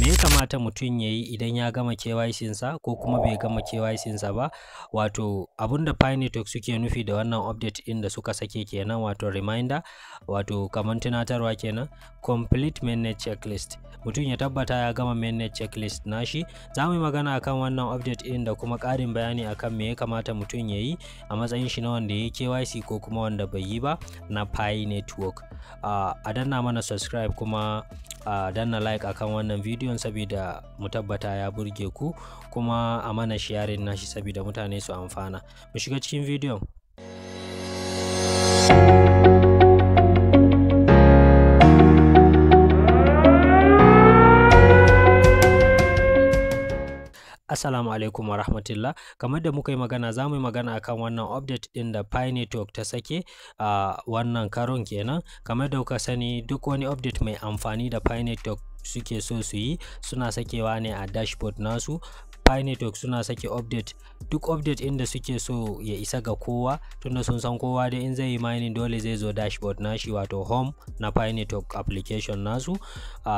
Me ya kamata mutum ya yi idan ya gama KYC sa ko kuma bai gama KYC sa ba? Wato abunda Pi Network suke nufi da wannan update ɗin da suka sake kenan, wato reminder, wato kamar tunatarwa kenan, complete mainnet checklist. Mutum ya tabbata ya gama mainnet checklist nashi. Za mu yi magana akan wannan update ɗin da kuma ƙarin bayani akan me ya kamata mutum ya yi a matsayin shi na wanda ya yi KYC ko kuma wanda bai yi ba na Pi Network. A danna mana subscribe kuma a danna like akan wannan bidiyon saboda mu tabbata ya burge ku, kuma a mana sharing nashi saboda mutane su amfana. Mu shiga cikin bidiyon. Assalamu alaikum wa rahmatullah. Kamar da muka yi magana, za mu yi magana akan wannan update ɗin da Pi Network ta sake a wannan karon kenan. Kamar da kuka sani, duk wani update mai amfani da Pi Network suke so su yi, suna sakewa ne a dashboard nasu. Pi Network suna sake update, duk update inda suke so ya isa ga kowa, tunda sun san kowa dai in zai yi mining dole zai zo dashboard nashi, wato home na Pi Network application nasu.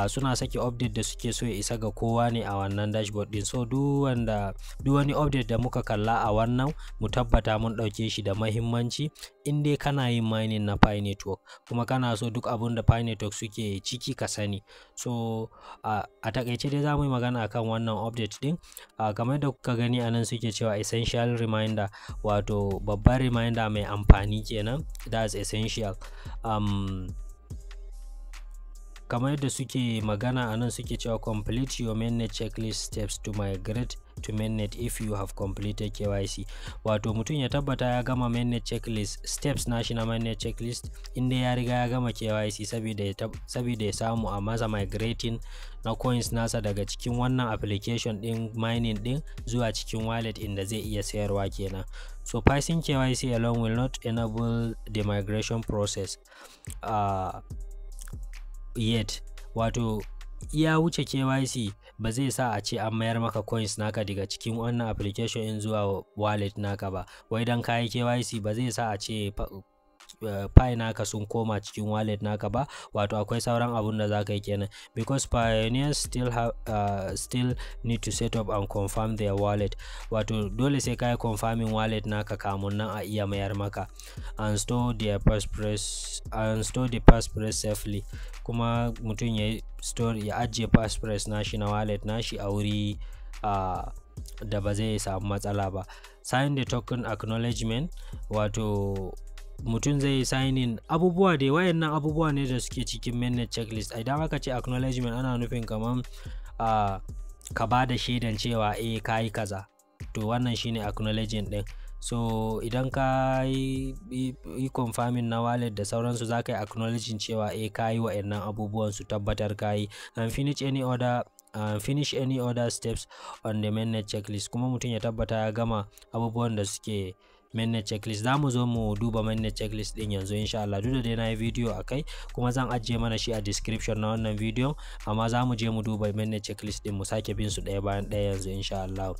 Suna sake update da suke so ya isa ga kowa ne a wannan dashboard din. So duk wanda, duk wani update da muka kalla a wannan, mu tabbata mun ɗauke shi da mahimmanci in dai kana yin mining na Pi Network kuma kana so duk abun da Pi Network suke ciki ka sani. So a takaice dai za mu yi magana akan wannan update din. Kamar da kuka gani a nan, suke cewa essential reminder, wato babban reminder mai amfani kenan, that's essential. Kamar yadda suke magana a nan, suke cewa complete your mainnet checklist steps to migrate to mainnet if you have completed KYC. Wato mutum ya tabbata ya gama mainnet checklist steps nashi na mainnet checklist inda ya riga ya gama KYC, saboda ya samu a masa migrating na coins nasa daga cikin wannan application din mining din zuwa cikin wallet inda zai iya sayarwa kenan. So passing KYC alone will not enable the migration process yet. Wato iya wuce KYC ba zai sa a ce an mayar maka coins naka daga cikin wannan application in zuwa wallet naka ba. Wai dan kayi KYC ba zai sa a ce Pi naka sun koma cikin wallet naka ba. Wato akwai sauran abun da za ka yi kenan, because pioneers still need to set up and confirm their wallet. Wato dole sai ka yi confirming wallet naka kamun nan a iya mayar maka, and store the passphrase safely. Kuma mutum ya store, ya ajiye passphrase nashi na wallet nashi a wuri da ba zai samu matsala ba. Sign the token acknowledgement, wato mutum zai yi signing abubuwa dai. Wayannan abubuwa ne da suke cikin mainnet checklist. Idan aka ce acknowledgement, ana nufin kaman ka ba da shaidan cewa eh, ka yi kaza. To wannan shine acknowledging din. So idan ka yi confirming na wallet da sauransu, za ka yi acknowledging cewa eh, ka yi wa'annan abubuwan, su tabbatar ka yi. And finish any other steps on the mainnet checklist. Kuma mutum ya tabbata ya gama abubuwan da suke mainnet checklist. Za mu zo mu duba mainnet checklist din yanzu insha Allah. Duk da dai na yi video a kai kuma zan ajiye mana shi a description na wannan video, amma za mu je mu duba mainnet checklist din, mu sake bin su ɗaya bayan ɗaya yanzu insha Allah.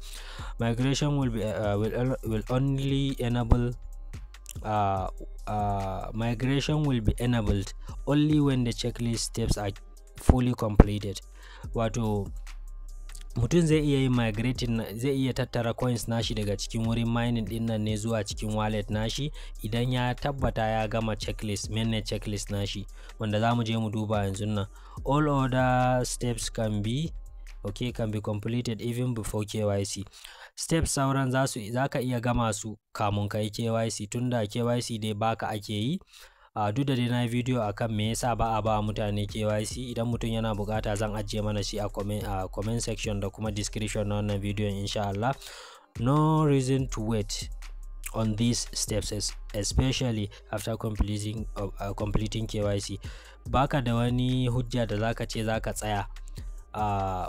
Migration will be will only enable migration will be enabled only when the checklist steps are fully completed. Wato mutum zai iya yin migrating, zai iya tattara coins nashi daga cikin wurin mining din nan ne zuwa cikin wallet nashi idan ya tabbata ya gama checklist, mainnet checklist nashi, wanda za mu je mu duba yanzu nan. All other steps can be completed even before KYC steps. Sauran za su za ka iya gama su kamun ka yi KYC, tunda KYC dai baka ake yi. Duk da dai na yi video akan me yasa ba a ba mutane KYC, idan mutum yana bukata zan ajiye mana shi a comment section da kuma description na wannan bidiyon insha Allah. No reason to wait on these steps, especially after completing KYC. Baka da wani hujja da zaka ce zaka tsaya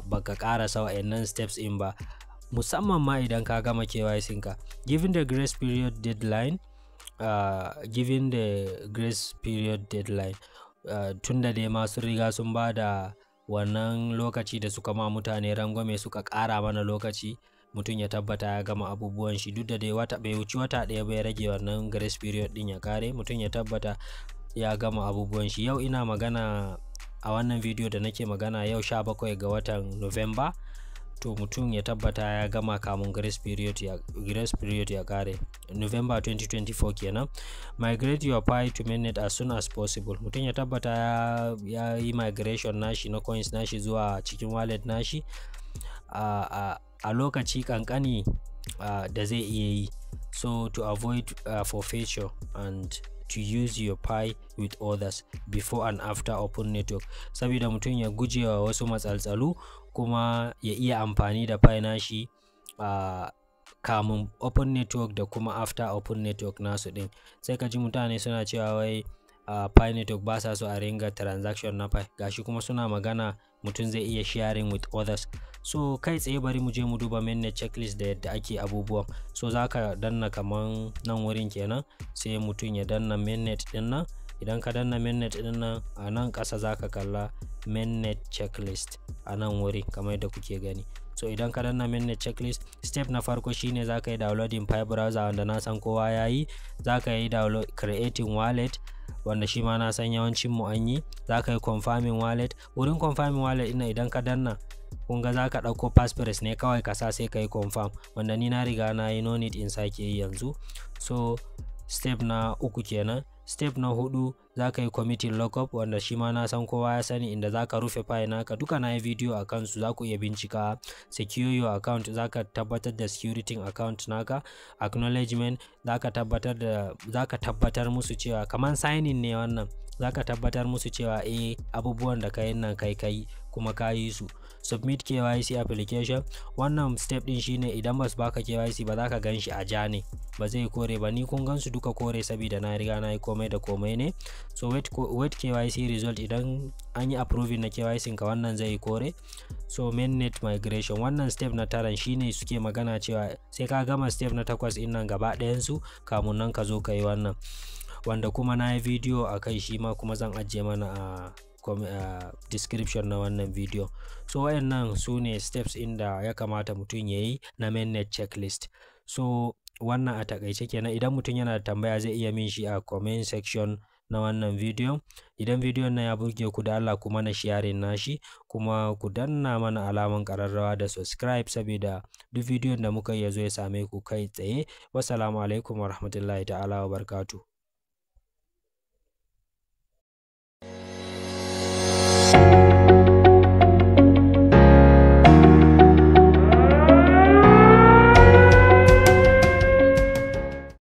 baka karasa wa'annan steps in ba, musamman ma idan ka gama KYC ka. Given the grace period deadline, tunda dai ma sun riga sun ba da wannan lokaci da suka ma mutane rangwame, suka ƙara mana lokaci, mutum ya tabbata ya gama abubuwan shi. Duk da dai wata bai wuci wata ɗaya bai rage wannan grace period din ya kare, mutum ya tabbata ya gama abubuwan shi. Yau ina magana a wannan video da nake magana yau 17 ga watan November, to mutum ya tabbata ya gama kamun grace period ya kare, November 2024 kenan. Migrate your Pi to mainnet as soon as possible. Mutum ya tabbata ya yi migration nashi na coins nashi zuwa cikin wallet nashi a lokaci kankani da zai iya yi, so to avoid forfeiture and to use your Pi with others before and after open network, saboda mutum ya guje wa wasu matsaltsalu kuma ya iya amfani da Pi nashi kamun open network da kuma after open network nasu din. Sai ka ji mutane suna cewa wai Pi Network ba sa so a ringa transaction na Pi, gashi kuma suna magana mutum zai iya sharing with others. So kai tsaye bari mu je mu duba mainnet checklist da yadda ake abubuwan. So za ka danna kaman nan wurin kenan, sai mutum ya danna mainnet din nan. Idan ka danna mainnet din nan, a nan ƙasa za ka kalla mainnet checklist a nan wuri kamar yadda kuke gani. So idan ka danna mainnet checklist, step na farko shine za ka yi downloading Pi Browser, wanda na san kowa ya yi. Za ka yi download, creating wallet, wanda shi ma na san yawancin mu an yi. Za ka yi confirming wallet. Wurin confirming wallet ina idan ka danna, kun ga za ka ɗauko passphrase ne kawai ka sa, sai ka yi confirm, wanda ni na riga na yi, no need in sake yi yanzu. So step na uku kenan. Step na hudu, za ka yi committing lockup, wanda shi ma na san kowa ya sani, inda za ka rufe Pi naka. Duka na yi video a kansu, za ku iya bincika. Secure your account, za ka tabbatar da security account naka. Acknowledgement, za ka tabbatar musu cewa kamar signing ne wannan, za ka tabbatar musu cewa eh, abubuwan da ka yi nan kai kai kuma ka yi su. Submit KYC application. Wannan step din shine idan ba su baka KYC ba, za ka gan shi a ja ne, ba zai kore ba. Ni kun gan su duka kore saboda na riga na yi komai da komai ne. So wait KYC result. Idan an yi approving na KYC ka, wannan zai kore. So mainnet migration, wannan step na taran shine suke magana cewa sai ka gama step na takwas in nan gaba ɗayan su kamun nan ka zo ka yi wannan, wanda kuma na yi video a kai shi ma, kuma zan ajiye mana a description na wannan video. So wayannan su ne steps inda ya kamata mutum ya yi na mainnet checklist. So wannan a takaice kenan. Idan mutum yana da tambaya, zai iya min shi a comment section na wannan video. Idan bidiyon nan ya burge ku, da Allah kuma na sharing nashi, kuma ku danna mana alaman kararrawa da subscribe, saboda duk bidiyon da muka yi ya zo ya same ku kai tsaye. Wassalamu alaikum warahmatullahi ta'ala wa barakatuh.